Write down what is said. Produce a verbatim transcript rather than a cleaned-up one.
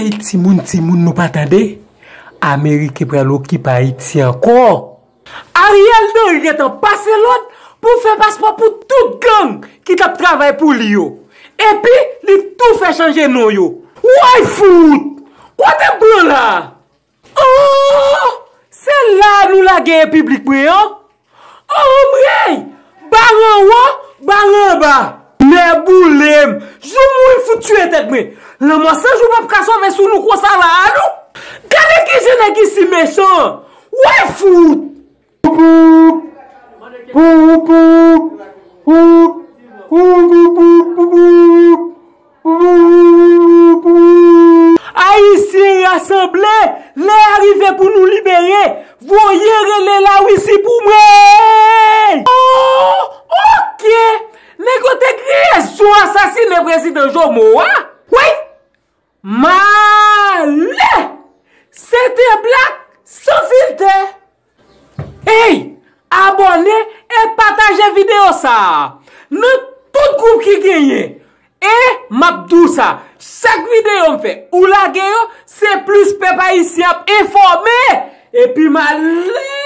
Ey, timoun, timoun, nou pa tande? Ameriken pral okipe Ayiti ankò. Ariel Henry gentan pase lòd pou fè paspò pou tout gang ki t ap travay pou li yo. Epi, li tou fè chanje non yo. Woy fout! Kote m pran la? Oh! Se la nou lage repiblik mwen an? Anmwey! Bare anwo, bare anba! Nèboule m! Jou m mouri fout tiye tèt mwen! Lanmò san jou p ap ka sove sou nou konsa la a non! Gade kijan nèg isi mechan! Woy fout! Pou, pou, pou, pou, pou, pou, pou, pou, pou. Ayisyen rasanble, lè a rive pou nou libere, voye rele Lawisi pou mwen! Oh, oke! Nèg yo te gen rezon asasinen prezidan Jomo a. Wi! Malè! Se te blak san filtè! Ey! Abòne e pataje videyo sa a nan tout gwoup ki genyen. E m ap di w sa, chak videyo m fè, ou lage yo, se plis pèp ayisyen ap enfòme. Epi malè!